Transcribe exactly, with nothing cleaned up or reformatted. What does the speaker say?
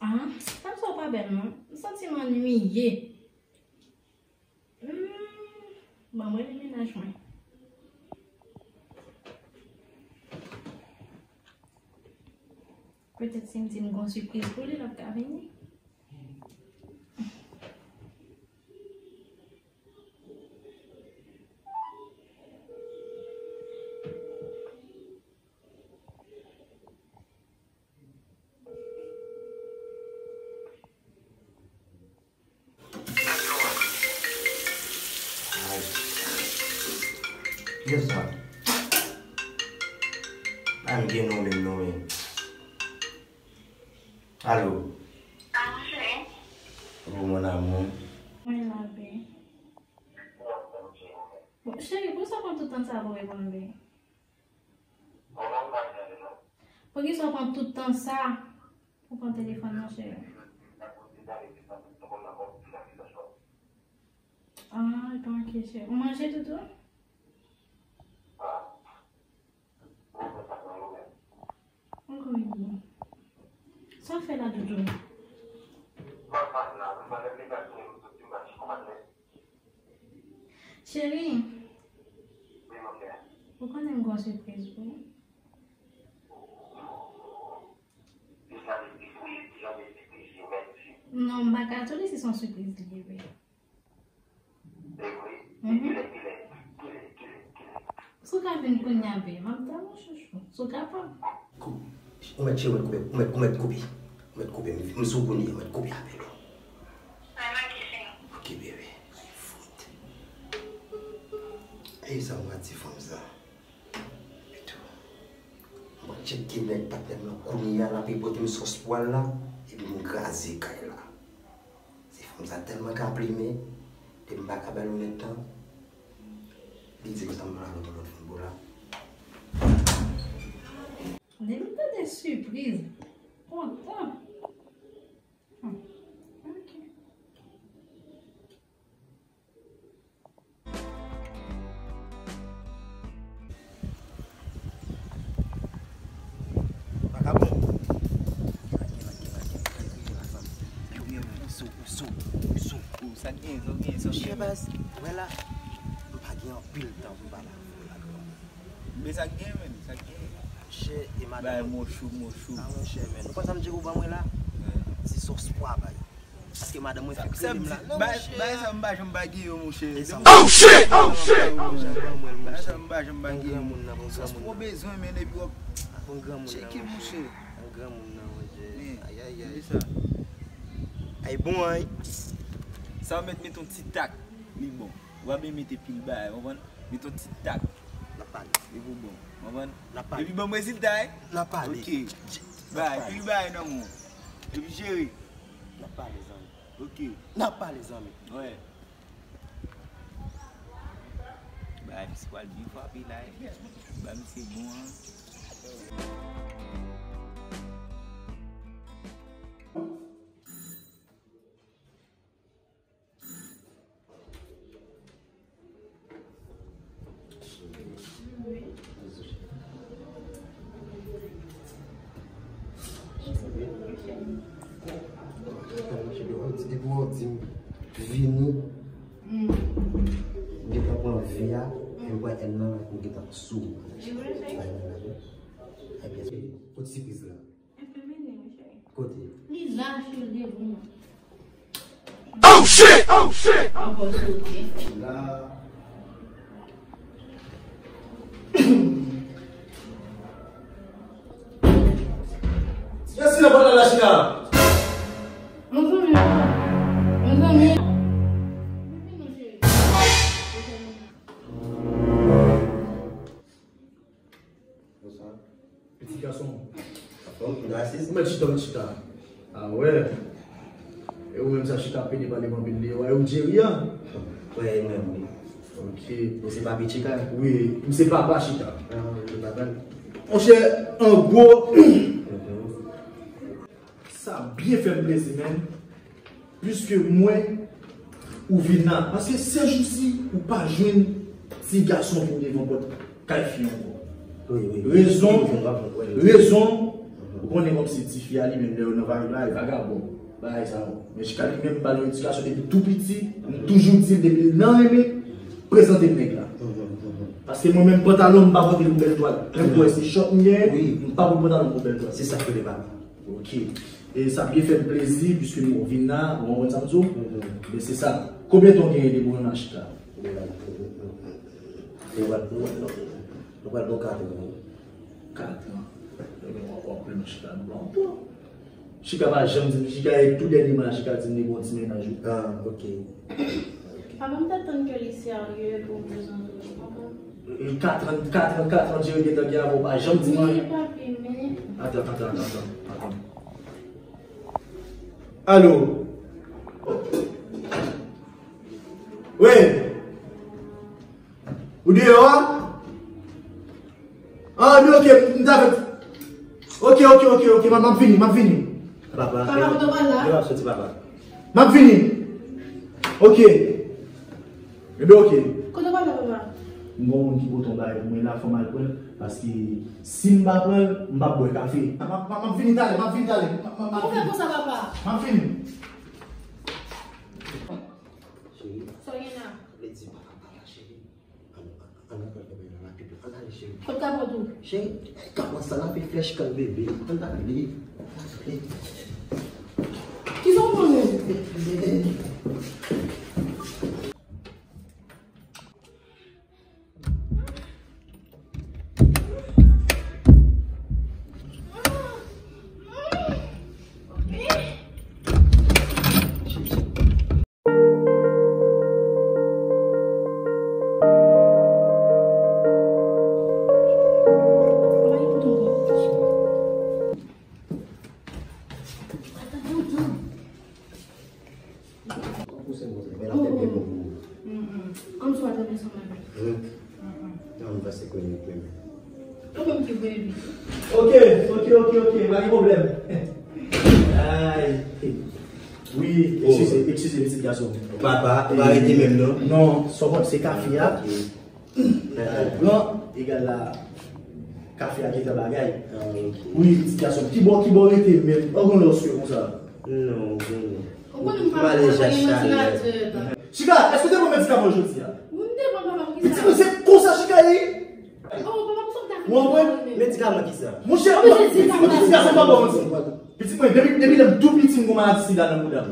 Ah, fanm sa w pa bèl non. M santi m annuiye. Hmm, ban m rele mennaj mwen. Petèt si m di m gon sipriz pou li, l ap ka vini. Ay. Kiyès sa? Pa m gen non menm non menm. Alo. Alo, cheri. Bonjou, mon amour. Mwen la, byen. Bon, cheri, poukisa w pran tout tan sa pou reponn mwen? Poukisa w pran tout tan sa pou pran telefòn nan, cheri? Ah, ok, cheri. Ou manje, toutou? Wi. Sa w fè la, toutou? Cheri, ou konnen m gon sipriz pou ou. Non, m pa ka tou di si se yon sipriz li ye vre. Mhm. Si w ka vin kounye a, byen, m ap tann ou, chouchou. Si w kapab. Ou mèt cheri, ou mèt koupe, ou mèt, ou mèt koupe. Ou mèt koupe, m, m sou kounye a, ou mèt koupe apèl ou. Ok, bebe. Fout. E sa m pral di fanm sa. Etou. Mwen tcheke nèg patnè m nan kounye a, l ap pote m sòs pwa l la, epi m kraze kay la. Se fanm sa tèlman ka plimen, depi m pa ka ba l yon nèg tan, li di m sa m pral lòt lòt fanm pou la. Depi m tande sipriz, kontan. Hmm. Ok. Vakabon. Sa k gen, sa k gen, sa k gen. Monchè baz, wè la, m pa gen anpil tan pou m pale avè w la, granmoun. Men sa k gen, men, sa k gen. Monchè, e madanm. Bay mouchou, mouchou. Ah, monchè, men. Ou konn sa m di ou ban mwen la? Se sòs pwa bay. Paske madanm mwen fèk rele m la. Non, monchè. Bagay sa m pa janm pa gen yo, monchè. Oh shit! Oh shit! Bagay sa m pa janm pa gen yo. Sòs pwa bezwen, men epi w ap tcheke, monchè. An granmoun nan, monchè. Ay, ay, ay. Ay, bon, ay. Sa w mèt met yon ti tak, li bon. Ou pa bezwen mete pil bagay, konprann? Met yon ti tak. N ap pale. Li pou bon, konprann? N ap pale. Epi ban m rezilta, wi. N ap pale. Ok. Bay, pil bagay nan men w. Epi jere. N ap pale, zanmi. Ok. N ap pale, zanmi. Wi. Bay, misye pral byen frape la, wi. Bay, misye bon, an. Depi w di m vini, m gentan pran V a, m pran N nan, m gentan sou. Ebyen, kote sipriz la? Kote? Li la, cheri, devan mwen. Oh shit! Oh shit! Ankò sote. La. Ti Jesi nan pòt la, la chita. Mezanmi, mezanmi. Pitit gason. Ou mèt chita, ou mèt chita. Ah wè. E ou menm sa chita pede pale m anpil de yo. E ou Jerry a? Wè, e mwen, wi. Ok. Ou se papi Chita? Wi, m se papa Chita. Ah, wi, papa. Monchè, an gwo, sa byen fè m plezi, menn. Piske mwen, ou vin la. Paske sèjousi, ou pa jwenn ti gason vin devan pòt kay fi ankò. Wi, wi. Rezon, rezon, Ou konnen kòmsi tifi a li menm lè yo nan vag la, e vagabon. Bagay sa yo. Men Chika li menm, m ba l yon edikasyon depi tou piti, m toujou di l depi l nan renmen, prezante m nèg la. Paske mwen menm pantalon m pa pote l pou bèl twal. Menm pou wè se chòt m genyen, m pa pote pantalon pou bèl twal. Se sa k rele papa. Ok. E sa byen fè m plezi, piske nou vin la, ou konprann sa m di w? Men se sa. Konbyen tan w genyen depi w nan Chika? Nou pral, nou pral, nou pral, nou pral bon kat an. Kat an. Ebyen, w ap, w ap plen nan Chika, nou pran bon. Chika pa janm di m, Chika e tou dènyèman la, Chika di m li gon ti mennaj wi. Ah, ok. Papa, m t ap tann ke li serye pou m bezwen toujou, konprann? E katran, katran, katran Jerry gentan gen avè w, pa janm di m anyen. Men, papi, men. Atann, atann, atann, atann, atann. Alo? Wi? Ou deyò a? Ah, men ok, m ta fè. Ok, ok, ok, ok, m ap, m ap vini, m ap vini. Papa, papa, kote w pral la? Yo ap soti, papa. M ap vini. Ok. Ebyen, ok. Kote w pral la, papa? M gon moun ki pote yon bagay pou mwen la, fò m al pran l, paske si m pa pran l, m p ap bwè kafe. M ap, m ap, m ap vini talè, m ap vini talè. M ap, m ap, m ap vini. Ou fè konsa, papa? M ap vini. Cheri. Sa w gen la? Vle di papa pa la, cheri. Ann, ann, ann al fè bagay la rapid. Ann ale, cheri. Kot kapòt ou? Cheri, kapòt sa la fè flèch kan bebe. Ann ale. Ann ale. Kisa w konnen? Ann sou atè m ansanm avè l. Non, m panse ke li menm. Ou menm ki voye li. Ok, ok, ok, ok, pa gen pwoblèm. Ay. Wi, eskize, eskize, pitit gason. Papa, ou pa rete menm, non? Non, sa w konn se kafe a. Ok. Pran, egal la, kafe a gentan bagay. Ah, ok. Wi, pitit gason. Ki bò, ki bò w rete menm? Ou gon lòs yo konsa? Non, ou konnen. Ou konnen m pa pran ventilatè. Chika, èske w te pran medikaman jodi a? Wi, m te pran, papa, poukisa? Pitit mwen, se konsa Chika ye? Oh, papa, poukisa w ta fè sa? Ou konprann? Medikaman kisa? Monchè, pitit mwen, pitit gason pa bon, manti. Pitit mwen, depi, depi lè m tou piti, m gon maladi sida nan bouda m.